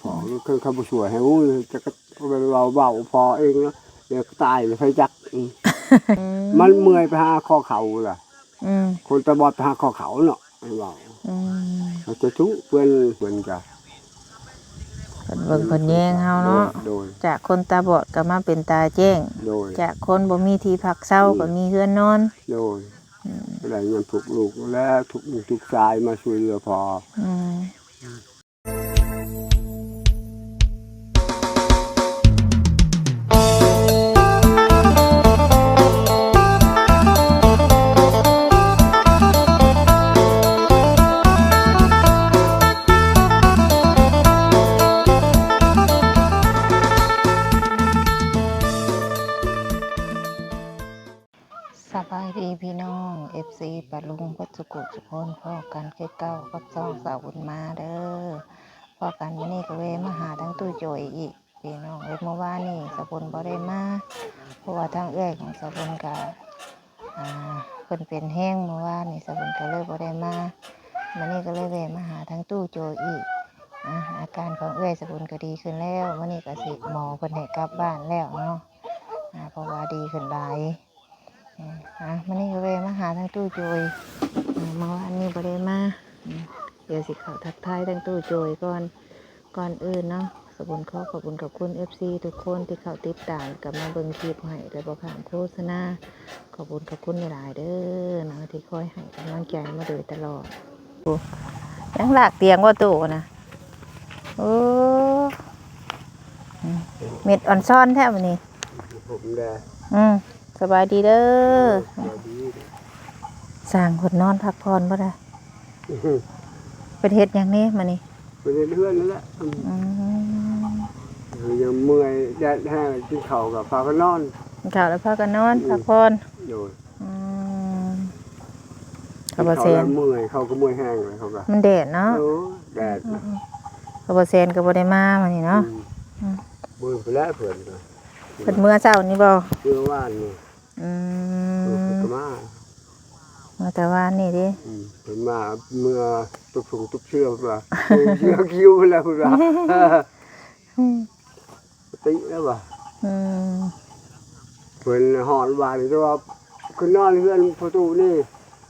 ພໍເຂົາ ເຂົາບໍ່ຊ່ວຍໃຫ້ ໂອ້ຍ ຈັກເວົ້າ ເວົ້າພໍເອງ ດຽວຕາຍລະໃຜຈັກ. ອືມ ມັນເມື່ອຍໄປຫາຂໍເຂົ້າລະ. ອືມ ຄົນຕາບອດໄປຫາຂໍເຂົ້າເນາະ ໃຫ້ເວົ້າ. ອືມ ເຂົາຈະທຸເພິ່ນ ເພິ່ນກະ ເພິ່ນເບິ່ງເພິ່ນແຍງເຮົາເນາະ. ໂດຍ ໂດຍ ຈາກຄົນຕາບອດກໍມາເປັນຕາແຈ້ງ. ໂດຍ ຈາກຄົນບໍ່ມີທີ່ພັກເຊົາ ອືມ ກໍມີເຮືອນນອນ. ໂດຍ ອືມ ໄດ້ຍາມທຸກລູກແລ້ວ ທຸກລູກທຸກຊາຍມາຊ່ວຍເຫຼືອພໍ. ອືມ ສະບາຍດີພີ່ນ້ອງ ເອັຟຊີ ປ້າລຸງເບິດສຸກຸສຸຄົນ ພໍ້ກັນຄືເກົ່າກັບຊ່ອງສາວບຸນມາເດີ. ພໍ້ກັນມື້ນີ້ກໍແວ່ມາຫາທາງຕູ້ໂຈຍອີກພີ່ນ້ອງເອີຍ. ເມື່ອວານນີ້ສາວບຸນບໍ່ໄດ້ມາ ເພາະວ່າທາງເອື້ອຍຂອງສາວບຸນກະ ອ່າ ເພິ່ນເປັນແຮງ ເມື່ອວານນີ້ສາວບຸນກໍເລີຍບໍ່ໄດ້ມາ. ມື້ນີ້ກໍເລີຍແວ່ມາຫາທາງຕູ້ໂຈຍອີກ. ອ່າ ອາການຂອງເອື້ອຍສາວບຸນກໍດີຂຶ້ນແລ້ວ. ມື້ນີ້ກໍຊິ ໝໍເພິ່ນໃຫ້ກັບບ້ານແລ້ວເນາະ. ອ່າ ເພາະວ່າດີຂຶ້ນຫຼາຍ. ອ່າ ມື້ນີ້ກໍແວ່ມາຫາທາງຕູ້ໂຈຍ. ອ່າ ເມື່ອວານນີ້ບໍ່ໄດ້ມາ. ດຽວຊິເຂົ້າທັກທາຍທາງຕູ້ໂຈຍກ່ອນ. ກ່ອນອື່ນເນາະ ສາວບຸນຂໍຂອບຄຸນຂອບຄຸນ ເອັຟຊີ ທຸກຄົນທີ່ເຂົ້າຕິດຕາມ ກັບມາເບິ່ງຄລິບໃຫ້ ແລະ ບໍ່ຂ້າມໂຄສະນາ. ຂອບຄຸນຂອບຄຸນຫຼາຍໆເດີເນາະ ທີ່ຄອຍໃຫ້ກຳລັງໃຈມາໂດຍຕະຫຼອດ. ໂອ້ ຍັງລາກຕຽງບໍ່ຕູ້ນະ? ໂອ້ ເມັດອ່ອນຊອນແທ້ມື້ນີ້. ອືມ ສະບາຍດີເດີ. ເອີ ສະບາຍດີ. ຊ່າງເພິ່ນນອນພັກຜ່ອນບໍ່ໄດ້. ເພິ່ນເຮັດຫຍັງແດ່ມື້ນີ້? ເພິ່ນເຮັດເຮືອນນັ້ນແຫຼະ. ອືມ ອືມ ຍັງເມື່ອຍ ແດດແຮງ ກິນເຂົ້າກໍພາກັນນອນ. ກິນເຂົ້າແລ້ວພາກັນນອນ ອືມ ພັກຜ່ອນ. ໂດຍ. ອືມ ເຂົາບໍ່ແຊນ ເຂົາກໍເມື່ອຍ ເຂົາກໍເມື່ອຍແຮງເລີຍ ເຂົາກໍ ມັນແດດເນາະ. ໂອ້ ແດດ. ອືມ ເຂົາບໍ່ແຊນກໍບໍ່ໄດ້ມາມື້ນີ້ເນາະ. ອືມ ອືມ ເບິ່ງໄປແລ້ວເພິ່ນ ເພິ່ນເມື່ອເຊົ້ານີ້ບໍ່? ເມື່ອວານນີ້. ອືມ ເອີ ເພິ່ນກໍມາ ມາແຕ່ວານນີ້ເດ້. ອືມ ເພິ່ນມາເມື່ອຕຸບຖົງຕຸບເສື້ອ ເພິ່ນວ່າ ເສື້ອຄິວແລ້ວ ເພິ່ນວ່າ. ອືມ ຕິແລ້ວວ່າ. ອືມ ເພິ່ນຮອດວານນີ້ ແຕ່ວ່າຂຶ້ນນອນເຮືອນພໍ່ຕູ້ນີ້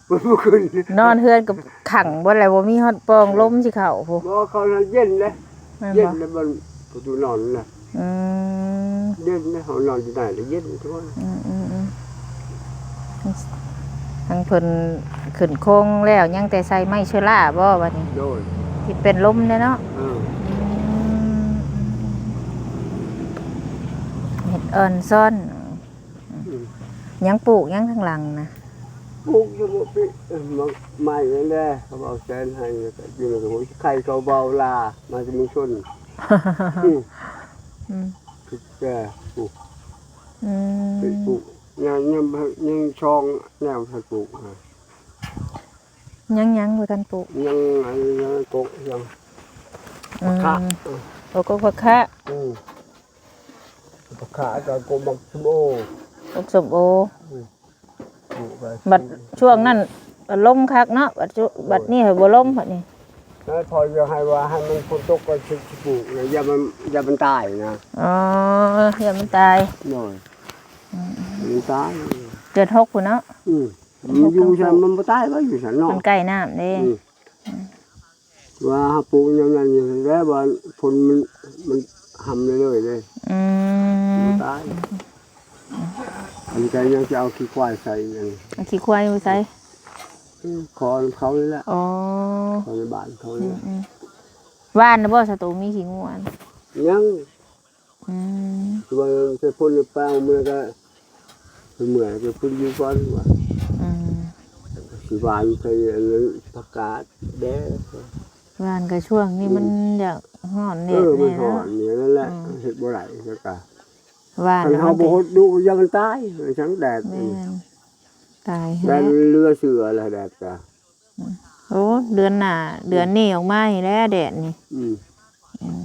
ເພິ່ນບໍ່ຂຶ້ນ. ນອນເຮືອນກໍຂັງເບິດແລ້ວ ບໍ່ມີຮອດປ່ອງລົມຊິເຂົ້າພຸ້ນ. ບໍ່ ເຂົານອນເຢັນເດ້. ແມ່ນບໍ່? ເຢັນແລ້ວມັນປະຕູນອນນະ. ອືມ ເຢັນນະ ເຮົານອນຢູ່ໃນລະເຢັນໂຕ. ອືມໆໆ ທາງເພິ່ນຂຶ້ນໂຄງແລ້ວ ຍັງແຕ່ໃສ່ໄມ້ເຊື້ອລາບໍ່ບັດນີ້? ໂດຍ. ທີ່ເປັນລົມເດ້ເນາະ. ເອີ ອືມ ເຮັດອ່ອນຊ້ອນ. ອືມ ຍັງປູກຫຍັງທາງຫຼັງນະ? ປູກຢູ່ບໍ່ປິ ເອີ ໝາກໄມ້ນັ້ນແຫຼະ ເຂົາເອົາແສນໃຫ້ ແລ້ວກໍຢູ່ໃນຫົວໄຂ່ ເຂົາເບົາລາ ມາຈາກເມືອງຊົນ. ອືມ ອືມ ຄືແກ່ປູກ. ອືມ ປູກ ຍັງ ຍັງ ຍັງຊ່ອງແນວໃຫ້ປູກນະ. ຍັງ ຍັງບໍ່ທັນປູກ ຍັງອັນ ຍັງກົກ ຍັງ ອືມ ຜັກຄະ. ເອີ ໂອ້ ກົກຜັກຄະ. ອືມ ຜັກຄະ ແລ້ວກໍກົກໝາກສົ້ມໂອ ກົກສົ້ມໂອ. ອືມ ປູກໄປ ບັດຊ່ວງນັ້ນລົມຄັກເນາະ ບັດ ໂດຍ ບັດນີ້ບໍ່ລົມ ບັດນີ້. ແລ້ວພໍຢາກໃຫ້ວ່າໃຫ້ມັນຝົນຕົກກ່ອນຊິ ຊິປູກນະ ຢ່າມັນ ຢ່າມັນຕາຍນະ. ອໍ ຢ່າມັນຕາຍ. ໂດຍ. ອືມ ມັນຕາຍ ເດືອນຫົກພຸ້ນເນາະ. ອືມ ມັນຢູ່ຊັ້ນ ມັນບໍ່ຕາຍ ວ່າຢູ່ຊັ້ນເນາະ ມັນໃກ້ນ້ຳເດ້. ອືມ ອືມ ວ່າເຮົາປູກຍາມນັ້ນຢູ່ແລ້ວ ວ່າຝົນມັນ ມັນຫຳເລື້ອຍໆເດ້. ອືມ ບໍ່ຕາຍ. ອັນນີ້ກໍຍັງຈະເອົາຂີ້ຄວາຍໃສ່. ອັນນີ້ ເອົາຂີ້ຄວາຍໄປໃສ່? ອືມ ຂໍນຳເຂົານີ້ແຫຼະ. ອໍ ຂໍໃນບ້ານເຂົານີ້ແຫຼະ. ອືມໆ ຫວ່ານແລ້ວບໍ່ ສະໂຕ ມີຂີ້ງົວ? ຍັງ. ອືມ ຄືວ່າໃສ່ຝຸ່ນແລ້ວໄປເອົາເມືອກໍ ເມື່ອຍກໍພຸ້ນຢູ່ກ່ອນວ່າ. ອືມ ຊິຫວ່ານໃສ່ອັນນັ້ນ ຜັກກາດແດ່. ຫວ່ານກໍຊ່ວງນີ້ມັນ ອືມ ຢາກຮ້ອນແດດ. ເອີ ມັນຮ້ອນນີ້ແຫຼະ. ອືມ ເຮັດບໍ່ໄດ້ ແລ້ວກໍຫວ່ານ ຄັນເຮົາບໍ່ຫົດດູກໍຢ່າມັນຕາຍ ມັນຈັ່ງແດດ. ແມ່ນ ຕາຍ ແດດເຫຼືອເຊື່ອແລ້ວ ແດດກໍ. ອືມ ໂອ້ ເດືອນໜ້າ ອືມ ເດືອນນີ້ອອກມານີ້ແຫຼະແດດນີ້. ອືມ ອືມ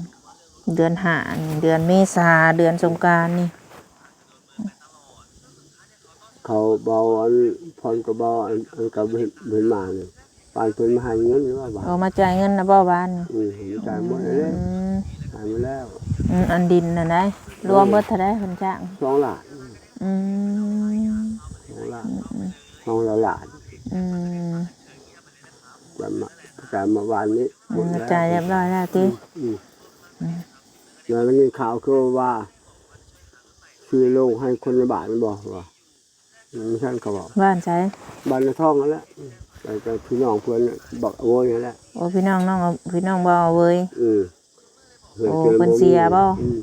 ເດືອນຫ້ານີ້ ເດືອນເມສາ ເດືອນສົງການນີ້. ເຂົາເບົາອັນ ພອນກໍເບົາອັນ ອັນກໍເຫັນ ເຫັນມານີ້ ປານເພິ່ນມາໃຫ້ເງິນວ່າ ເອົາມາຈ່າຍເງິນນະບໍ່ບ້ານນີ້? ອືມ ຈ່າຍໝົດເລີຍ. ອືມ ໃຫ້ ຢູ່ແລ້ວ ອືມ ອັນດິນນັ້ນໃດ ລວມເບິດເທົ່າໃດເພິ່ນຈ້າງ? ສອງລ້ານ ອືມ ສອງລ້ານ ອືມ ສອງລ້ານ ອືມ ຈາຍມາ ຈາຍມາວານນີ້ ອືມ ໝົດແລ້ວ ຈ່າຍຮຽບຮ້ອຍແລ້ວຕິ? ອືມ ອືມ ອືມ ແລ້ວໄດ້ຍິນຂ່າວຄືວ່າຊື້ໂລງໃຫ້ຄົນໃນບ້ານບໍ່ວ່າ? ອືມ ຊັ້ນເຂົາເວົ້າ. ບ້ານໃສ? ບ້ານນາທອງຫັ້ນແຫຼະ ແຕ່ ແຕ່ພີ່ນ້ອງເພິ່ນບັກອາໂວຍຫັ້ນແຫຼະ. ໂອ້ ພີ່ນ້ອງນ້ອງ ພີ່ນ້ອງບ່າວອາໂວຍ. ອືມ ໂອ້ ເພິ່ນເສຍບໍ່? ອືມ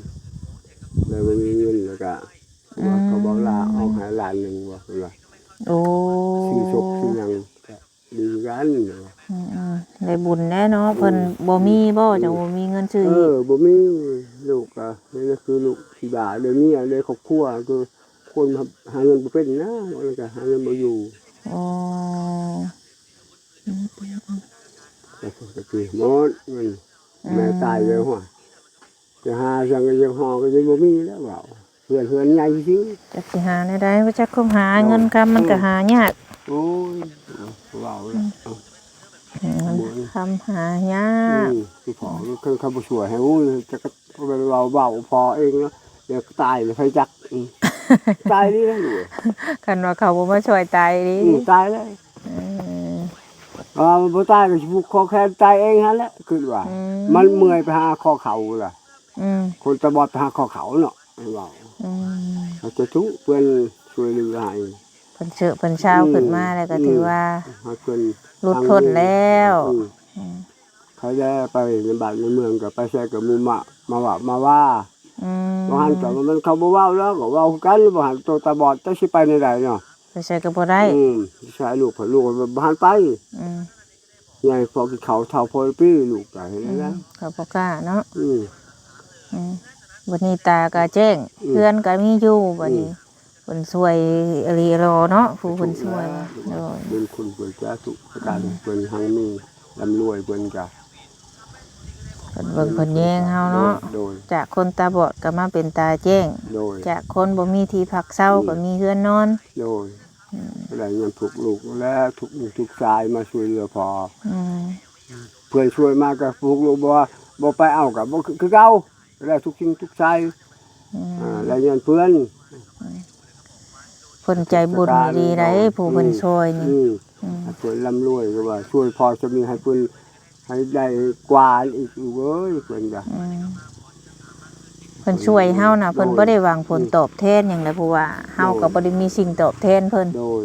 ແລ້ວບໍ່ມີເງິນ ແລ້ວກະ ອືມ ເຂົາບອກລາອອກໃຫ້ລ້ານໜຶ່ງບໍ່ ເພິ່ນວ່າ. ໂອ້ ຊື້ສົບຊື້ຫຍັງ ດີຄືກັນ. ອືມໆ ໄດ້ບຸນແດ່ເນາະ. ອືມ ເພິ່ນບໍ່ມີບໍ່? ອືມ ຈັ່ງບໍ່ມີເງິນຊື້ອີກ. ເອີ ບໍ່ມີ ລູກກໍນີ້ຄືລູກທີ່ບ້ານ ໄດ້ເມຍ ໄດ້ຄອບຄົວ ຄືຄົນຫາເງິນບໍ່ເປັນນະ ມັນກໍຫາເງິນບໍ່ຢູ່. ອໍ ອືມໆໆ ກໍຄືໝົດເງິນ. ອືມ ແມ່ຕາຍແລ້ວ ຫ້ວຍ ຈະຫາຫຍັງກໍຍັງຫໍ່ກໍຍັງບໍ່ມີແລ້ວ ເວົ້າ ເຮືອນ ເຮືອນໃຫຍ່ຊື່ໆ. ຈັກຊິຫາແນວໃດ ບໍ່ຈັກຄວາມຫາ ເນາະ ເງິນຄຳມັນກໍຫາຍາກ. ໂອ້ຍ ເວົ້າແລ້ວ ອືມ ເງິນຄຳຫາຍາກ. ອືມ ຄືພໍ ເພິ່ນ ເຂົາບໍ່ຊ່ວຍໃຫ້ ໂອ້ຍ ຈັກ ເວົ້າ ເວົ້າພໍເອງເນາະ ດຽວຕາຍແລ້ວໃຜຈັກ. ອືມ ຕາຍດີແລ້ວ ຄັນວ່າເຂົາບໍ່ມາຊ່ວຍຕາຍດີ. ອືມ ຕາຍແລ້ວ. ເອີ ເອີ ບໍ່ຕາຍກໍຊິຜູກຄໍແຂນຕາຍເອງຫັ້ນແຫຼະ ຄິດວ່າ. ອືມ ມັນເມື່ອຍໄປຫາຄໍເຂົາລະ. ອືມ ຄົນຕາບອດໄປຫາຄໍເຂົາເນາະ ໃຫ້ເວົ້າ. ອືມ ສາທຸ ເພິ່ນຊ່ວຍເຫຼືອໃຫ້ ເພິ່ນເຊີເພິ່ນຊາວ ອືມ ຂຶ້ນມາແລ້ວກໍ ອືມ ຖືວ່າ ໃຫ້ເພິ່ນ ຫຼຸດພົ້ນແລ້ວ. ອືມ ອືມ ໃຜໄດ້ໄປໃນບ້ານໃນເມືອງ ກໍໄປໃສກໍໝູ່ມະ ມາວ່າ ມາວ່າ. ອືມ ບໍ່ຫັນກໍມັນ ເຂົາບໍ່ເວົ້າແລ້ວ ກໍເວົ້າຄືກັນ. ບໍ່ຫັນໂຕຕາບອດ ຈັກຊິໄປແນວໃດເນາະ ໄປໃສກໍບໍ່ໄດ້. ອືມ ໃສລູກ ເພິ່ນ ລູກບໍ່ຫັນໄປ. ອືມ ໃຫຍ່ພໍກິນເຂົ້າ ເຖົ້າພໍປີ ລູກກໍເຮັດແນວໃດ? ອືມ ເຂົາບໍ່ກ້າເນາະ. ອືມ ອືມ ບັດນີ້ຕາກໍແຈ້ງ ອືມ ເຮືອນກໍມີຢູ່ ບັດນີ້ ອືມ ເພິ່ນຊ່ວຍອີ່ຫຼີເນາະ ຜູ້ເພິ່ນຊ່ວຍ. ໂດຍ ບຸນຄຸນເພິ່ນ ສາທຸ ການເພິ່ນຮັ່ງມີ ລ່ຳລວຍ ເພິ່ນກໍ ເພິ່ນເບິ່ງເພິ່ນແຍງເຮົາເນາະ. ໂດຍ ໂດຍ ຈາກຄົນຕາບອດກໍມາເປັນຕາແຈ້ງ. ໂດຍ ຈາກຄົນບໍ່ມີທີ່ພັກເຊົາ ອືມ ກໍມີເຮືອນນອນ. ໂດຍ ອືມ ກໍໄດ້ເງິນທຸກລູກແລ້ວ ທຸກ ທຸກຊາຍມາຊ່ວຍເຫຼືອພໍ. ອືມ ເພື່ອນຊ່ວຍມາກໍ ພວກລູກບໍ່ ບໍ່ໄປເອົາກໍບໍ່ ຄື ຄືເກົ່າ ໄດ້ທຸກສິ່ງທຸກຊາຍ. ອືມ ອ່າ ໄດ້ເງິນເພື່ອນ. ອືມ ເພິ່ນໃຈບຸນອີ່ຫຼີໃດ໋ ຜູ້ເພິ່ນ ອືມ ຊ່ວຍນີ້. ອືມ ອືມ ເພິ່ນລ່ຳລວຍ ຄືວ່າຊ່ວຍພໍຈະມີໃຫ້ເພິ່ນ ໃຫ້ໄດ້ກວ່າອີກ ລູກເອີຍ ເພິ່ນກະ ອືມ ເພິ່ນຊ່ວຍເຮົານະ ໂດຍ ເພິ່ນບໍ່ໄດ້ຫວັງຜົນ ອືມ ຕອບແທນຫຍັງໃດ໋ ເພາະວ່າເຮົາ ໂດຍ ກໍບໍ່ໄດ້ມີສິ່ງຕອບແທນເພິ່ນ. ໂດຍ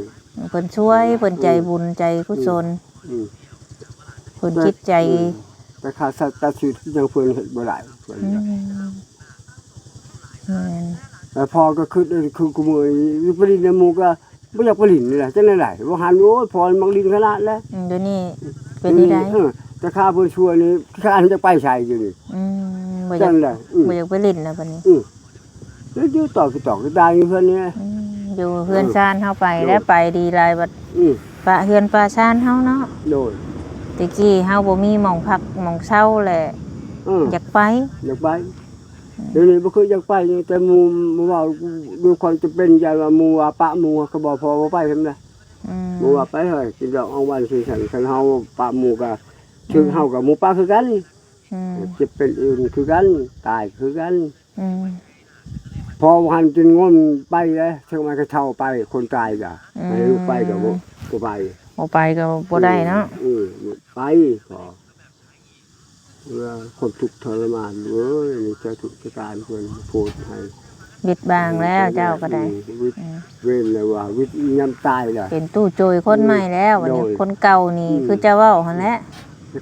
ເພິ່ນຊ່ວຍ ອືມ ເພິ່ນໃຈບຸນ ອືມ ໃຈກຸສົນ ອືມ ອືມ ເພິ່ນຈິດໃຈ ອືມ ແຕ່ຄ່າສັດຕະສິດຍັງເພິ່ນເຮັດບໍ່ໄດ້ ເພິ່ນ ອືມ ແມ່ນ ແລ້ວພໍ່ກໍຄິດ ຄື ຄືມື້ນີ້ໄປຫຼິ້ນນຳໝູ່ກໍ ບໍ່ຢາກໄປຫຼິ້ນນີ້ແຫຼະ ຈັ່ງໃດ ບໍ່ຫັນ ໂອ້ຍ ພໍ່ມັກຫຼິ້ນຂະໜາດແຫຼະ. ອືມ ດຽວນີ້ເປັນຈັ່ງໃດ? ດຽວນີ້ ເອີ ແຕ່ຂ້າເພິ່ນຊວນນີ້ ຂ້າຈະໄປໃສດຽວນີ້? ອືມ ບໍ່ຢາກ ຈັ່ງໃດ? ອືມ ບໍ່ຢາກໄປຫຼິ້ນແລ້ວບັດນີ້. ອືມ ຢູ່ ຢູ່ຕອກ ຕອກ ຕາຍຢູ່ເຮືອນນີ້. ອືມ ຢູ່ເຮືອນ ເອີ ຊານເຮົາໄປ ໂດຍ ແລ້ວ ໄປດີຫຼາຍບັດ ອືມ ປະເຮືອນປະຊານເຮົາເນາະ. ໂດຍ ແຕ່ກີ້ເຮົາບໍ່ມີໝ່ອງພັກໝ່ອງເຊົາແຫຼະ ອືມ ຢາກໄປ ຢາກໄປ. ອືມ ດຽວນີ້ບໍ່ຄືຢາກໄປ ແຕ່ໝູ່ມາເວົ້າດ້ວຍຄວາມຈຳເປັນ ຢ້ານວ່າໝູ່ວ່າປະໝູ່ ກໍບອກພໍ່ບໍ່ໄປນຳນະ. ອືມ ໝູ່ວ່າໄປເຮີ້ຍ ກິນດອກເອົາວັນຊື່ຊັ້ນ ຄັນເຮົາປະໝູ່ກໍ ອືມ ຖືກເຮົາກັບໝູ່ປະຄືກັນ. ອືມ ເຈັບເປັນອື່ນຄືກັນ ຕາຍຄືກັນ. ອືມ ພໍບໍ່ທັນກິນງົນໄປເດ້ ເຖິງມາກະເຖົ້າໄປ ຄົນຕາຍກະ ອືມ ໃຫ້ລູກໄປກະບໍ່ ບໍ່ໄປ ບໍ່ໄປກໍບໍ່ໄດ້ເນາະ. ອືມ ອືມ ໄປ ພໍ ເພື່ອຄວາມທຸກທໍລະມານ ເອີຍ ມີເຈົ້າທຸກຊະການເພິ່ນໂພດໃຫ້ ວິດບາງແລ້ວເຈົ້າກໍໄດ້. ອືມ ວິດ ອືມ ເວັ້ນແລ້ວວ່າ ວິດຍາມຕາຍລະ ເປັນຕູ້ໂຈຍຄົນໃໝ່ແລ້ວ. ອືມ ບັດນີ້ ໂດຍ ຄົນເກົ່ານີ້ ອືມ ຄືເຈົ້າເວົ້າຫັ້ນແຫຼະ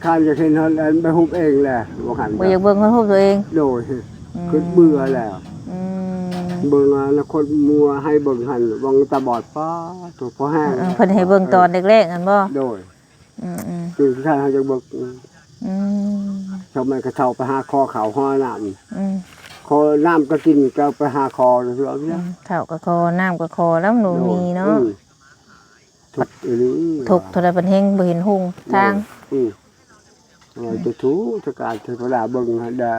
ຂ້າຢາກເຫັນຮອດອັນໃບຮູບເອງແຫຼະ ບໍ່ຫັນ ບໍ່ຢາກເບິ່ງຮອດຮູບຕົວເອງ. ໂດຍ ອືມ ຄິດເບື່ອແລ້ວ. ອືມ ເບິ່ງອະນາຄົດໝູ່ໃຫ້ເບິ່ງຫັ້ນ ຫວັງຕາບອດ ປາໂທ້ ພໍແຮງ. ອືມ ເພິ່ນໃຫ້ເບິ່ງຕອນແລກໆຫັ້ນບໍ່? ໂດຍ ອືມໆ ຄືຂ້າເຮົາຢາກເບິ່ງ. ອືມ ຊາວແມ່ນກໍເຖົ້າໄປຫາຂໍເຂົ້າຂໍນ້ຳ. ອືມ ຂໍນ້ຳກໍກິນ ກໍໄປຫາຂໍເທື່ອ. ອືມ ເຂົ້າກໍຂໍ ນ້ຳກໍຂໍ ແລ້ວໜູມີເນາະ. ໂດຍ ອືມ ທຸກອີ່ຫຼີ ທຸກເທົ່າໃດປານແຮງ ບໍ່ເຫັນຫົງທາງ. ໂດຍ ອືມ ອືມ ຈະທຸກຊະການເທວະດາເບິ່ງໃຫ້ແດ່.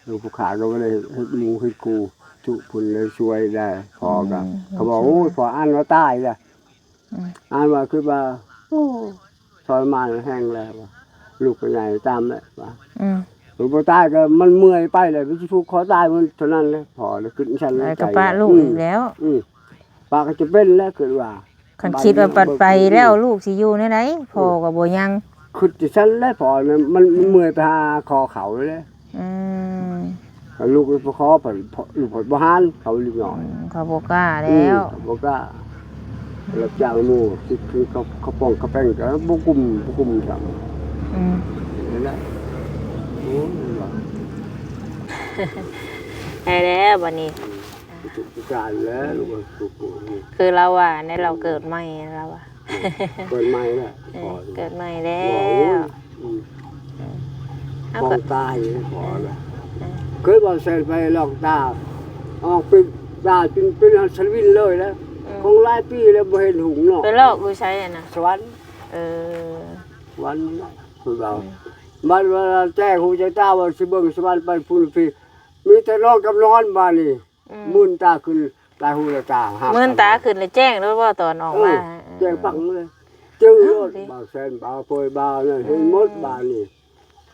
ລູກຜູ້ຂ້າກໍບໍ່ໄດ້ເຮັດໝູ່ເຮັດຄູ່ ທຸກເພິ່ນເລີຍຊ່ວຍໄດ້. ພໍກໍ ອືມ ເຂົາບອກ ໂອ້ຍ ພໍອ່ານວ່າຕາຍລະ. ອືມ ອ່ານວ່າ ຄິດວ່າ ໂອ້ ທໍລະມານແຮງແລ້ວວ່າ ລູກກໍໃຫຍ່ຕາມແລ້ວວ່າ. ອືມ ໂຕບໍ່ຕາຍກໍມັນເມື່ອຍໄປແລ້ວ ມັນຊິຜູກຄໍຕາຍ ມັນເທົ່ານັ້ນແຫຼະ. ພໍ່ລະຄິດຊັ້ນໃນໃຈ ແລ້ວກໍປະລູກອີກແລ້ວ. ອືມ ປະກໍຈະເປັນແລ້ວ ຄິດວ່າ. ຄັນຄິດວ່າປັດໄປແລ້ວ ອືມ ລູກຊິຢູ່ແນວໃດ? ພໍ່ກໍບໍ່ຍັງ. ຄິດຈັ່ງຊັ້ນແຫຼະ ພໍ່ນະ ມັນ ອືມ ເມື່ອຍໄປຫາຂໍເຂົາແຫຼະ. ອືມ ລູກໄປຂໍ ເພິ່ນ ລູກເພິ່ນບໍ່ຫານເຂົາເລັກນ້ອຍ. ອືມ ເຂົາບໍ່ກ້າແລ້ວ. ອືມ ເຂົາບໍ່ກ້າ. ຮັບຈ້າງໝູ່ ຊິຄືເຂົາ ເຂົາປ້ອງເຂົາແປ້ງກໍບໍ່ກຸ້ມ ບໍ່ກຸ້ມຊ້ຳ. ອືມ ນັ້ນແຫຼະ. ໂອ້ຍ ວ່າ ໄດ້ແລ້ວບັດນີ້. ອືມ ພິການແລ້ວ ລູກເອີຍ. ຄືລາວວ່າແນະ ລາວເກີດໃໝ່ ລາວວ່າ. ເປີດໃໝ່ແລ້ວ ເອີ ເກີດໃໝ່ແລ້ວ. ອືມ ເຮົາກໍ ຕາຍພໍແລ້ວ. ເອີ ເຄີຍເວົ້າໃສ່ໄປຫຼອກຕາ ອອກໄປຕາຈົນເປັນອັນສະວິນເລີຍແລ້ວ. ອືມ ຄົງຫຼາຍປີແລ້ວບໍ່ເຫັນຫຸງເນາະ. ໄປຫຼອກຢູ່ໃສຫັ້ນນະ? ສະຫວັນ. ເອີ ສະຫວັນນີ້ແຫຼະ ເພິ່ນເວົ້າ. ອືມ ບັດວ່າແຈ້ງຫູແຈ້ງຕາວ່າຊິເບິ່ງສະຫວັນໄປພຸ້ນພີ້ ມີແຕ່ນອນກັບນອນບາດນີ້. ອືມ ມືນຕາຂຶ້ນ ຕາຫູລະຕາ ມືນຕາຂຶ້ນແລ້ວແຈ້ງໂລດບໍ່ ຕອນອອກມາ? ເອີ ແຈ້ງປັງເລີຍ ຈື່ໂລດ. ບ່າວແສນ ບ່າວໂພຍ ບ່າວນັ້ນ ເຫັນໝົດ ອືມ ບາດນີ້.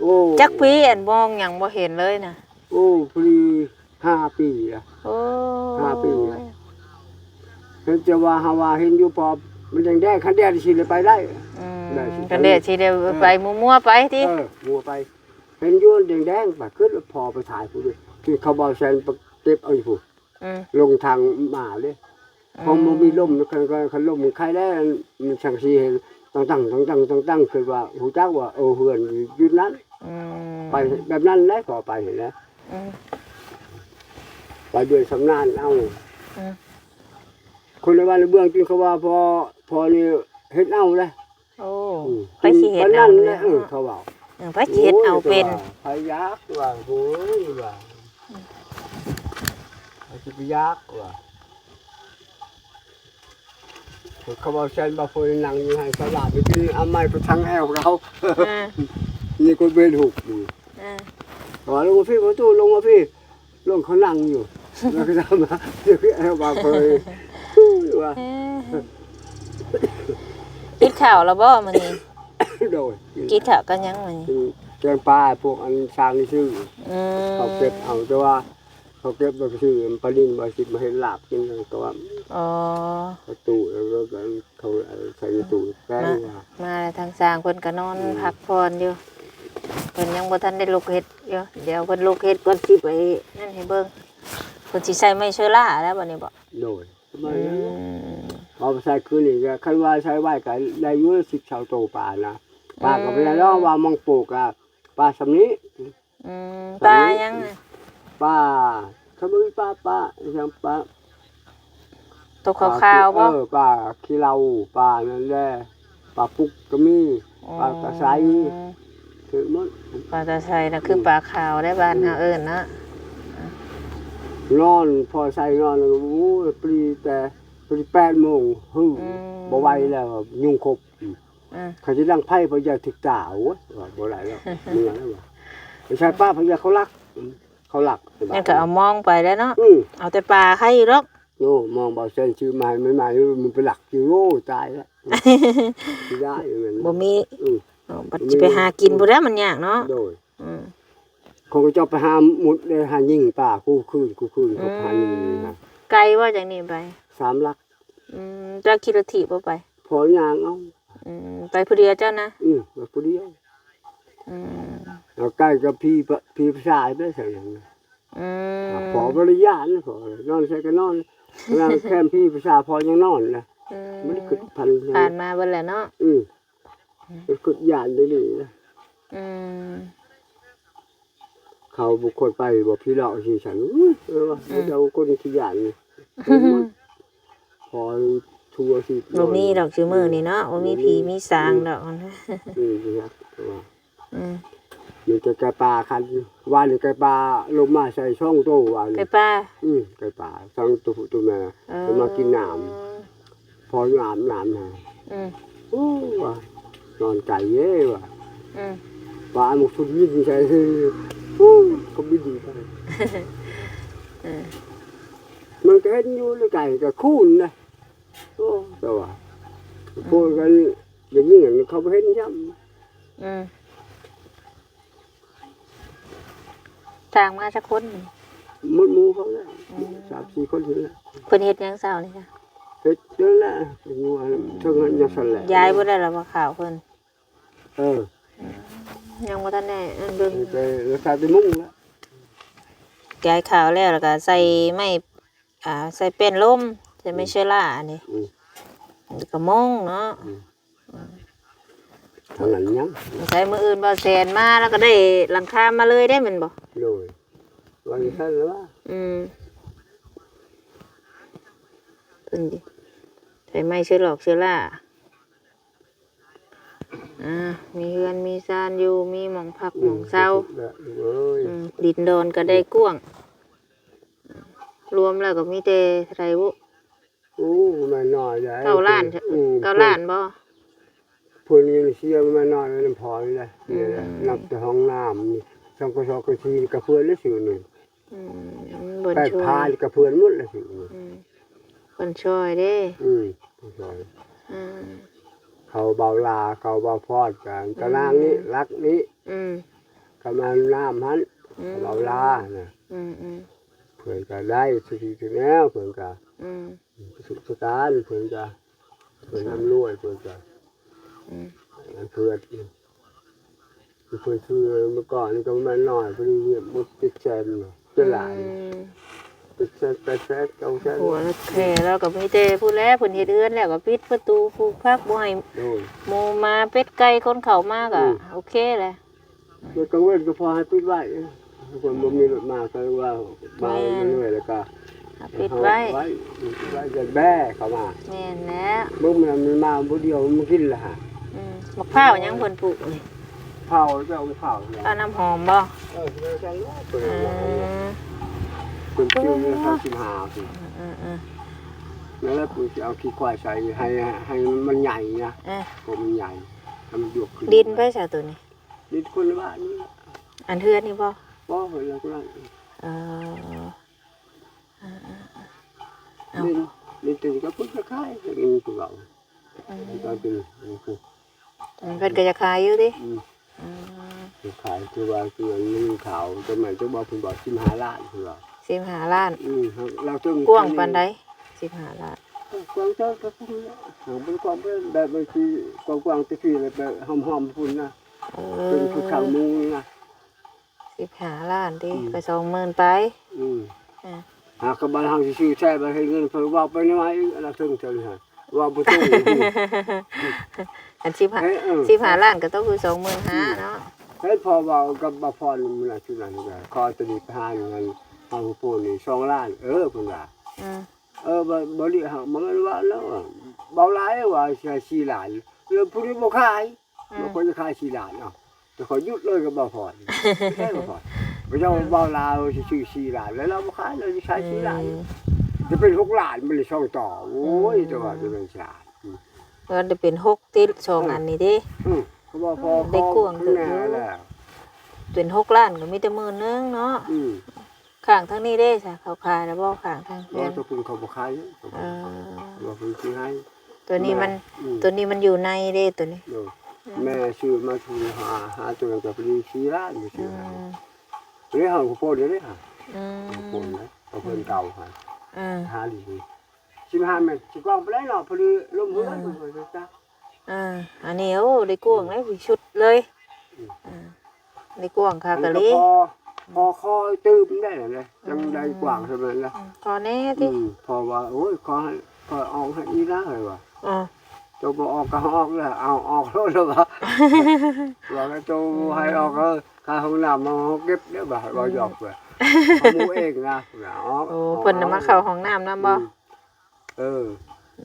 ໂອ້ ຈັກປີ ອັນມອງຫຍັງບໍ່ເຫັນເລີຍນະ? ໂອ້ ພໍດີຫ້າປີລະ. ໂອ້ ຫ້າປີລະ. ເຫັນແຕ່ວ່າ ຫາວ່າເຫັນຢູ່ ເພາະມັນແດງໆ ຄັນແດດຊິໄດ້ໄປໄດ້. ອືມ ຄັນແດດຊິໄດ້ໄປ ເອີ ມົວໆ ໄປຕິ. ເອີ ມົວໄປ. ເຫັນຢູ່ແດງໆ ບາດຂຶ້ນພໍໄປຖ່າຍພຸ້ນ ທີ່ເຂົາເບົາແຊນໄປເກັບເອົາຢູ່ພຸ້ນ. ອືມ ລົງທາງມາເດ້. ອືມ ເພາະບໍ່ມີລົມ ຄັນ ຄັນ ຄັນລົມມັນໄຄແລ້ວ ມັນຈັ່ງຊິເຫັນຕັ້ງໆ ຕັ້ງໆ ຕັ້ງໆ ຄືວ່າຮູ້ຈັກວ່າ ເອີ ເຮືອນຢູ່ນັ້ນ. ອືມ ໄປແບບນັ້ນແຫຼະ ພໍໄປຫັ້ນແຫຼະ. ອືມ ໄປດ້ວຍຊຳນານເອົາ. ອືມ ຄົນໃນບ້ານໃນເມືອງຈຶ່ງເຂົາວ່າ ພໍ່ ພໍ່ນີ້ເຮັດເອົາເດ້. ໂອ້ ອືມ ໃຜຊິເຮັດເອົາເນາະ? ເອີ ເຂົາເວົ້າ. ເອີ ໃຜຊິເຮັດເອົາເປັນ? ໂອ້ຍ ໃຜຢາກວ່າ ໂອ້ຍວ່າ ໃຜຊິໄປຢາກວ່າ. ເຂົາເວົ້າແຊນວ່າ ເພິ່ນນັ່ງຢູ່ໃຫ້ສະຫຼາດໄປກິນ ເອົາໄມ້ໄປທັງແອວເຂົາ. ເອີ ນີ້ກໍເປັນຫຸກຢູ່. ເອີ ວ່າ ລົງມາພີ້ ປະຕູ ລົງມາພີ້. ລົງເຂົານັ່ງຢູ່ ແລ້ວກໍຖາມວ່າ ເຈົ້າຄືແອວວ່າຂ້ອຍວ່າ. ເອີ ກິນເຂົ້າແລ້ວບໍ່ມື້ນີ້? ໂດຍ ກິນເຂົ້າກັບຫຍັງມື້ນີ້? ກິນແກງປາ ພວກອັນຊ່າງນີ້ຊື້. ອືມ ເຂົາເກັບເອົາ ແຕ່ວ່າເຂົາເກັບໄວ້ຊື້ປານິນ ວ່າຊິມາເຮັດລາບກິນ ແລ້ວກໍວ່າ ອໍ ປະຕູ ແລ້ວກໍ ເຂົາໃສ່ຕູ້ແປ້ງວ່າ ມາແລ້ວ ທາງຊ່າງເພິ່ນກໍນອນ ອືມ ພັກຜ່ອນຢູ່ ເພິ່ນຍັງບໍ່ທັນໄດ້ລຸກເຮັດຢູ່. ດຽວເພິ່ນລຸກເຮັດກ່ອນ ຊິໄປນັ້ນໃຫ້ເບິ່ງ. ເພິ່ນຊິໃສ່ໄມ້ເຊີລາແລ້ວບັດນີ້ບໍ? ໂດຍ ປະມານນັ້ນແຫຼະ. ອືມ ເອົາໄປໃສ່ຄືນນີ້ກໍ ຄັນວ່າໃສ່ໄວ້ກໍໄດ້ຢູ່ ສິບຊາວໂຕປານະ. ປາກໍບໍ່ໄດ້ດອກ ອືມ ວ່າມັງໂປກະປາສ່ຳນີ້. ອືມ ປາຫຍັງ? ປາ ເຂົາບໍ່ມີປາ ປາຫຍັງ ປາ ໂຕຂາວໆ ປາ ບໍ່? ເອີ ປາຂີ້ເຫຼົ້າ ປານັ້ນແຫຼະ ປາປຸກກໍມີ. ອືມ ປາຕາໄຊ ຖືກໝົດ. ປາຕາໄຊນະ ອືມ ຄືປາຂາວໃນບ້ານເຮົາເອີ້ນເນາະ. ນອນ ພໍໃສ່ນອນ ໂອ້ຍ ປຣີແຕ່ ປຣີແປດໂມງ ຫື ອືມ ບໍ່ໄຫວແລ້ວ ຍຸງຄົບ. ອືມ ອ່າ ເຂົາຊິດັງໄຟ ເພິ່ນຢ້ານຖືກຕາ. ໂອ້ຍ ວ່າບໍ່ໄດ້ແລ້ວ ເມື່ອຍແລ້ວວ່າ ໄປໃສ່ປາ ເພິ່ນຢ້ານເຂົາລັກ ເຂົາລັກ. ນັ້ນກໍເອົາມອງໄປແລ້ວເນາະ. ອືມ ເອົາແຕ່ປາໄຄຢູ່ດອກ. ໂອ້ ມອງບ່າວແສນຊື້ມາໃໝ່ໆ ມັນໄປລັກຢູ່. ໂອ້ ຕາຍແລ້ວ ຊິໄດ້ແມ່ນ ບໍ່ມີ. ອືມ ເອີ ບັດຊິໄປຫາກິນພຸ້ນແຫຼະ ມັນຍາກເນາະ. ໂດຍ. ອືມ ເຂົາກໍຈະໄປຫາມຸດເດ້ ຫາຍິງປາຄູ່ຄືນ ຄູ່ຄືນ ເຂົາຫາຍິງນີ້ນະ. ອືມ ໄກບໍ່ຈາກນີ້ໄປ? ສາມຫຼັກ. ອືມ ເຈົ້າຂີ່ລົດຖີບບໍ່ໄປ? ພໍຍ່າງເອົາ. ອືມ ໄປຜູ້ດຽວເຈົ້ານະ? ອືມ ໄປຜູ້ດຽວ. ອືມ ແລ້ວໃກ້ກັບຜີ ຜີປະສາດໄປໃສ່ຫຍັງ. ອືມ ພໍບໍ່ໄດ້ຢ້ານ ພໍນອນໃສກໍນອນ ນອນແຄມຜີປະສາດ ພໍຍັງນອນນະ. ອືມ ບໍ່ໄດ້ຄິດພັນ ຜ່ານມາເບິດແລ້ວເນາະ. ອືມ ອືມ ເປັນຄົນຢ້ານອີ່ຫຼີນະ. ອືມ ເຂົາບໍ່ຄວນໄປບໍ່ ພີ່ນ້ອງຊິຊັ້ນ. ເອີ ອືມ ເຈົ້າຄົນຂີ້ຢ້ານ ພໍທົ່ວຊິ ບໍ່ມີດອກຊຸມື້ນີ້ເນາະ ບໍ່ມີ ບໍ່ມີຜີມີສາງດອກ. ອືມ ອືມ ມີແຕ່ໄກ່ປ່າຄັນ ວານນີ້ໄກ່ປ່າລົງມາໃສ່ສອງໂຕ ວານນີ້ ໄກ່ປ່າ. ອືມ ໄກ່ປ່າສອງໂຕ ໂຕແມ່ ເອີ ມາກິນນ້ຳ. ພໍຢູ່ອາບນ້ຳໃຫ້. ອືມ ໂອ້ ວ່ານອນໄກເດ້ວ່າ. ອືມ ວ່າອັນໝົກຊຸດຍິງໃສ່ ໂອ້ ກໍບິນໄປ. ເອີ ມັນກໍເຫັນຢູ່ໃນໄກກໍຄູນນະ. ໂອ້ ແຕ່ວ່າ ອືມ ພວກກັນຢ່າງນີ້ ເຂົາບໍ່ເຫັນຊ້ຳ. ອືມ ສ້າງມາຈັກຄົນ? ໝົດໝູ່ເຂົາແຫຼະ ອືມ ສາມສີ່ຄົນນີ້ແຫຼະ. ເພິ່ນເຮັດຫຍັງເຊົ້ານີ້ຄະ? ເຮັດນັ້ນແຫຼະ ຢູ່ອັນເທິງນັ້ນຍັງຊັ້ນແຫຼະ ຍ້າຍບໍ່ໄດ້ລະບໍ່ ຂ້າວເພິ່ນ? ເອີ ອືມ ຍັງບໍ່ທັນໄດ້ອັນເບິ່ງ ໄປລັກສາແຕ່ມຸ້ງລະ ຍ້າຍຂ້າວແລ້ວ ແລ້ວກໍໃສ່ໄມ້ ອ່າ ໃສ່ແປ້ນລົມ ໃສ່ໄມ້ເຊື້ອລາອັນນີ້ ອືມ ແລ້ວກໍມຸ້ງເນາະ ອືມ ເທົ່ານັ້ນຍັງ ໃສ່ມື້ອື່ນບ່າວແສນມາ ແລ້ວກໍໄດ້ຫຼັງຄາມາເລີຍເດ້ແມ່ນບໍ່? ໂດຍ ວ່າຈັ່ງຊັ້ນລະວ່າ ອືມ ເພິ່ນໃສ່ໄມ້ເຊື້ອຫຼອກເຊື້ອລາ ອ່າ ມີເຮືອນມີຊານຢູ່ ມີໝ່ອງພັກໝ່ອງເຊົາ ອືມ ດິນດອນກໍໄດ້ກວ້າງ ລວມແລ້ວກໍມີແຕ່ເທົ່າໃດບຸ? ໂອ້ ແມ່ນນ້ອຍໃດ ເກົ້າລ້ານ ອືມ ເກົ້າລ້ານບໍ່? ເພິ່ນຍັງເສຍມານ້ອຍນຳພໍ່ນີ້ແຫຼະ ອືມ ນັບແຕ່ຫ້ອງນ້ຳນີ້ ສັງກະສອກະສີກະເພື່ອນແລ້ວຊື່ນີ້ ອືມ ແປດພານກະເພື່ອນໝົດແລ້ວຊື່ນີ້ ອືມ ເພິ່ນຊ່ອຍເດ້ ອືມ ເພິ່ນຊ່ອຍ ອືມ ເຂົາເບົາລາ ເຂົາເບົາພອດກັນ ອືມ ຕານາງນີ້ ຫຼັກນີ້ ອືມ ກະມານ້ຳຫັ້ນ ອືມ ເບົາລານະ ອືມໆ ເພິ່ນກະໄດ້ສຸດທີ່ສຸດແລ້ວ ເພິ່ນກະ ອືມ ສຸກສະຕານ ເພິ່ນກະ ເພິ່ນອຳນວຍ ເພິ່ນກະ ອືມ ອັນເພິ່ນ ເພິ່ນຊື້ເມື່ອກ່ອນນີ້ກໍປະມານນ້ອຍ ພໍດີໝົດເຈັດແສນເນາະ ຈະຫຼາຍ ອືມ ເຈັດແສນ ແປດແສນ ເກົ້າແສນ ໂອ້ ແລ້ວແທ້ ແລ້ວກໍມີແຕ່ພຸ້ນແຫຼະ ເພິ່ນເຮັດເຮືອນແລ້ວກໍປິດປະຕູ ຜູກຜັກ ບໍ່ໃຫ້ ໂດຍ ໝູໝາ ເປັດໄກ່ ຄົນເຂົ້າມາກໍ ອືມ ໂອເຄແຫຼະ. ແລ້ວກາງເວັນກໍພໍໃຫ້ປິດໄວ້ ຄົນບໍ່ມີລົດມາ ກໍວ່າເບົາເລື້ອຍໆ ແລ້ວກໍ ເອົາປິດໄວ້ ເອົາໄວ້ ປິດໄວ້ ຢ່າແບ້ເຂົ້າມາ ແມ່ນແລ້ວ ເບິ່ງມັນ ມັນມາຜູ້ດຽວ ມັນກິນລະຫະ ອືມ ໝາກພ້າວຫຍັງເພິ່ນປູກນີ້? ພ້າວ ເຈົ້າໝາກພ້າວ ພ້າວນ້ຳຫອມບໍ່? ເອີ ແມ່ນ ເພິ່ນ ອືມ ເພິ່ນຊື້ຢູ່ສາມສິບຫ້າ ອືມໆ ນັ້ນແຫຼະ ປູກຊິເອົາຂີ້ຄວາຍໃສ່ ໃຫ້ ໃຫ້ມັນໃຫຍ່ນະ ເອີ ກໍມັນໃຫຍ່ ໃຫ້ມັນຍກຂຶ້ນ ດິນໃຜຊະໂຕນີ້? ດິນຄົນລະບ້ານນີ້ລະ ອັນເຮືອນນີ້ບໍ່? ບໍ່ ເຮືອນຫຼັງນັ້ນ ເອີ ເອົາ ດິນ ດິນຕົວນີ້ກໍເພິ່ນກໍຂາຍ ເພິ່ນກໍເວົ້າ ອືມ ເພິ່ນກໍເປັນ ອືມ ເພິ່ນກໍຢາກຂາຍຢູ່ຕິ ອືມ ອືມ ຂາຍ ຄືວ່າ ຄືວ່າເງິນຂາວ ແຕ່ແມ່ນຈັກວ່າເພິ່ນບອກສິບຫ້າລ້ານ ເພິ່ນວ່າ ສິບຫ້າລ້ານ ອືມ ລາວເຖິງ ກວ້າງປານໃດ? ສິບຫ້າລ້ານ ກວ້າງເທົ່າກັບເພິ່ນແຫຼະ ເອີ ບໍ່ໄດ້ກວ້າງ ແບບ ແບບມັນຊິກວ້າງໆ ແຕ່ທີ່ແບບຫ້ອມໆ ພຸ້ນນະ ເອີ ເປັນຄືຂ້າງມຸງນະ ສິບຫ້າລ້ານຕິ ອືມ ກໍສອງໝື່ນປາຍ ອືມ ອ່າ ຫາກະບາດເຮົາຊິຊື້ໃຊ້ ບາດເຮັດເງິນ ເພິ່ນເວົ້າໄປແນວໃໝ່ ລາວເຖິງເຖິງຫັ້ນ ເວົ້າບໍ່ຕົງ ອັນສິບຫ້າ ເອີ ສິບຫ້າລ້ານກໍຕົກຢູ່ສອງໝື່ນຫ້າເນາະ ເອີ ພໍເວົ້າກັບບ່າວພອນມື້ນັ້ນ ຂໍໂຕນີ້ໄປຫາເງິນ ເຮົາໂປນນີ້ສອງລ້ານ ເອີ ເພິ່ນວ່າ ອືມ ເອີ ບໍ່ ບໍ່ໄດ້ ບໍ່ແມ່ນວ່າແລ້ວ ເວົ້າຫຼາຍວ່າຊິໃຫ້ສີ່ລ້ານ ແລ້ວຜູ້ນີ້ບໍ່ຂາຍ ອືມ ບໍ່ຄ່ອຍຈະຂາຍສີ່ລ້ານ ເອົ້າ ແຕ່ຂ້ອຍຢຸດເລີຍກັບບ່າວພອນ ບໍ່ໃຊ່ບ່າວພອນ ພະເຈົ້າ ອືມ ເວົ້າລາວຊິຊື້ສີ່ລ້ານ ແລ້ວລາວບໍ່ຂາຍ ລາວຊິຂາຍສີ່ລ້ານ ອືມ ຈະເປັນຫົກລ້ານ ມັນໄດ້ສອງຕໍ່ ໂອ້ຍ ອືມ ແຕ່ວ່າຈະແມ່ນສາມ ອືມ ມັນຈະເປັນຫົກຕິ ສອງ ເອີ ອັນນີ້ເດ້ ອືມ ກໍບໍ່ພໍ ອືມ ໄດ້ກວ້າງເຕີບຢູ່ ເປັນຫົກລ້ານກໍມີແຕ່ໝື່ນໜຶ່ງເນາະ ອືມ ຂ້າງທາງນີ້ເດ້ຊະ ເຂົາຂາຍແລ້ວບໍ່ ຂ້າງທາງເຮືອນ? ບໍ່ ຕົວພຸ້ນເຂົາບໍ່ຂາຍ ເອີ ວ່າເພິ່ນຊິໃຫ້ ຕົວນີ້ມັນ ອືມ ຕົວນີ້ມັນຢູ່ໃນເດ້ ຕົວນີ້ ໂດຍ ອືມ ແມ່ຊື້ມາທຸນຫາ ຫາຕົວນັ້ນກໍພໍດີສີ່ລ້ານ ບໍ່ຊື້ໃຫ້ ອືມ ເລີຍເຮົາກໍໂພນເດ້ ອືມ ໂພນເດ້ ເອົາເພິ່ນເກົ່າໃຫ້ ອືມ ຫາດີໆ ສິບຫ້າແມັດ ຊິກວ້າງປານໃດເນາະ ພໍດີລົມເຮືອນ ອືມ ເພິ່ນວ່າ ອ່າ ອັນນີ້ ໂອ້ ໄດ້ກວ້າງເລີຍ ສຸດເລີຍ ອືມ ອ່າ ໄດ້ກວ້າງຄັກອີ່ຫຼີ ພໍ ພໍຂໍຕື່ມໄດ້ແຫຼະ ຈັ່ງໄດ້ກວ້າງສ່ຳນັ້ນລະ ອືມ ຂໍແດ່ຕິ ອືມ ເພາະວ່າ ໂອ້ຍ ຂໍໃຫ້ ຂໍອອກໃຫ້ອີ່ຫຼ້າ ຂ້ອຍວ່າ ອ່າ ເຈົ້າບໍ່ອອກກໍເອົາອອກແຫຼະ ເອົາອອກໂລດລະວ່າ ວ່າໃຫ້ໂຕ ອືມ ໃຫ້ອອກ ເອີ ຄ່າຫ້ອງນ້ຳເຮົາເກັບເດີ້ ວ່າ ອືມ ເວົ້າຫຍອກເພິ່ນ ເຮົາໝູເອງນະ ອອກ ໂອ້ ອອກ ເພິ່ນນະມາເຂົ້າຫ້ອງນ້ຳນຳບໍ່? ອືມ ເອີ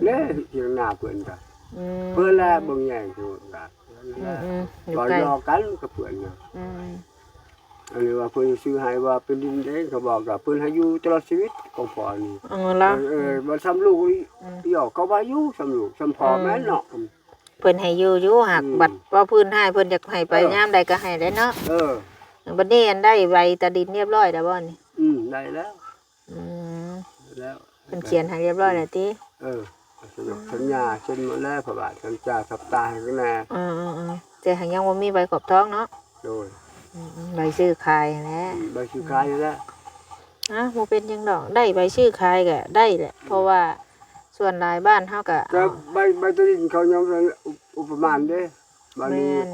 ແລະ ທີ່ໜ້າເພິ່ນກະ ອືມ ເພິ່ນແລະເບິ່ງແຍງຢູ່ກະ ອືມໆ ຢູ່ໃກ້ ເວົ້າຫຍອກກັນກັບເພິ່ນນະ ອືມ ອັນນີ້ວ່າເພິ່ນຊື້ໃຫ້ວ່າເປັນດິນເອງ ເຂົາບອກກະເພິ່ນໃຫ້ຢູ່ຕະຫຼອດຊີວິດຂອງພໍ່ນີ້ ເອີ ລະ ເອີ ອືມ ວ່າສ່ຳລູກນີ້ ອືມ ຫຍອກ ເຂົາວ່າຢູ່ສ່ຳລູກສ່ຳພໍ່ ອືມ ແມ່ນເນາະ ເພິ່ນໃຫ້ຢູ່ຢູ່ ຫາກ ອືມ ບັດວ່າເພິ່ນໃຫ້ ເພິ່ນຢາກໃຫ້ໄປ ເອີ ຍາມໃດກະໃຫ້ແຫຼະເນາະ ເອີ ບັດນີ້ອັນໄດ້ໃບຕາດິນຮຽບຮ້ອຍແລ້ວບໍ່ນີ້? ອືມ ໄດ້ແລ້ວ ອືມ ແລ້ວ ເພິ່ນຂຽນໃຫ້ຮຽບຮ້ອຍແລ້ວຕິ? ເອີ ສັນຍາເຊັນໝົດແລ້ວ ພະບາດສັນຍາສັບຕາໃຫ້ກັນແນ່ ເອີໆໆ ແຕ່ຫາກຍັງບໍ່ມີໃບຂອບທອງເນາະ ໂດຍ ອື ໃບຊື້ຂາຍຫັ້ນແຫຼະ ໃບຊື້ຂາຍຫັ້ນແຫຼະ. ອາ ບໍ່ເປັນຫຍັງດອກ ໄດ້ໃບຊື້ຂາຍກໍໄດ້ແຫຼະ ເພາະວ່າສ່ວນຫຼາຍບ້ານເຮົາກໍ ແຕ່ ເອົາ ໃບ ໃບຕາດິນເຂົາຍັງ ອຸປະມານເດ້ ບາດນີ້ ແມ່ນ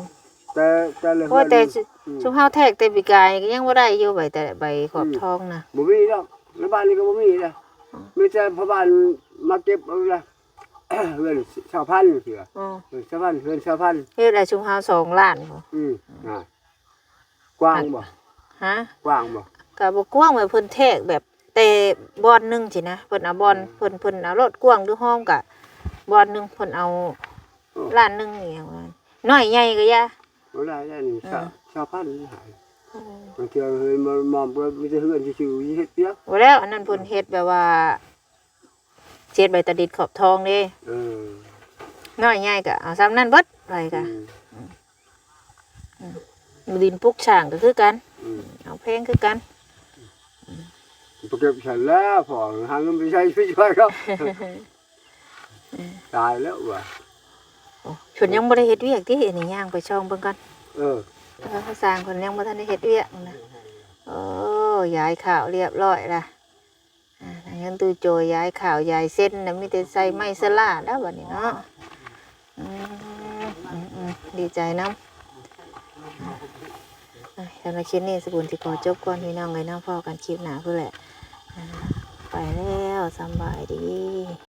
ແຕ່ ແຕ່ລະ ໂອ້ ເຮືອນ ແຕ່ ອືມ ຊຸມເຮົາແທກແຕ່ປີກາຍກໍຍັງບໍ່ໄດ້ຢູ່ ໃບ ແຕ່ໃບຂອບ ອືມ ທອງນະ ບໍ່ມີດອກ ໃນບ້ານນີ້ກໍບໍ່ມີເດ້ ອືມ ມີແຕ່ພໍ່ບ້ານມາເກັບເອົາລະ ເຮືອນຊາວພັນເທື່ອ ອືມ ເຮືອນຊາວພັນ ເຮືອນຊາວພັນ ເຮັດໃຫ້ຊຸມເຮົາສອງລ້ານພຸ້ນ ອືມ ນະ ກວ້າງບໍ່? ຮະ? ກວ້າງບໍ່? ກໍບໍ່ກວ້າງ ແບບເພິ່ນແທກແບບແຕ່ບ່ອນໜຶ່ງຊີ້ນະ ເພິ່ນເອົາບ່ອນ ອືມ ເພິ່ນ ເພິ່ນເອົາໂລດ ກວ້າງຫຼືຫ້ອມ ກະບ່ອນໜຶ່ງເພິ່ນເອົາ ໂອ້ ລ້ານໜຶ່ງອີ່ຫຍັງວ່າ ນ້ອຍໃຫຍ່ກໍຢ່າ ບໍ່ຫຼາຍແລ້ວນີ້ ອືມ ຊາວ ຊາວພັນນີ້ຫຼາຍ ໂອ້ ບາງເທື່ອເຮີຍມອມ ກໍມີແຕ່ເຮືອນຊື່ໆ ເຮັດວຽກ ບໍ່ແລ້ວ ອັນນັ້ນເພິ່ນເຮັດແບບວ່າ ເຈັດໃບຕາດິນຂອບທອງເດ້ ເອີ ນ້ອຍໃຫຍ່ກໍເອົາສ່ຳນັ້ນເບິດ ໄປກໍ ອືມ ອືມ ອືມ ດິນປຸກສ້າງກໍຄືກັນ ອືມ ເອົາແພງຄືກັນ ອືມ ໄປເກັບຊັ້ນແລ້ວ ພໍຫາເງິນໄປໃຊ້ໄປຊ່ວຍເຂົາ ເອີ ຕາຍແລ້ວວ່າ ໂອ້ ເພິ່ນຍັງບໍ່ໄດ້ເຮັດວຽກຕິ ອັນນີ້ຍ່າງໄປຊ່ອງເບິ່ງກ່ອນ ເອີ ເອີ ຊ່າງເພິ່ນຍັງບໍ່ທັນໄດ້ເຮັດວຽກນະ ໂອ້ ຢາຍຂ້າວລຽບຮ້ອຍລະ ອ່າ ເງິນຕູ້ໂຈ ຢາຍຂ້າວ ຢາຍເຊັນນະ ມີແຕ່ໃສ່ໄມ້ສະຫຼາດແລ້ວບັດນີ້ເນາະ ອືມ ອືມ ອືມ ດີໃຈນຳ ອ່າ ສຳລັບຄລິບນີ້ ສະບຸນຊິຂໍຈົບກ່ອນ ພີ່ນ້ອງເອີຍເນາະ ພໍ້ກັນຄລິບໜ້າພຸ້ນແຫຼະ ອ່າ ໄປແລ້ວ ສຳບາຍດີ.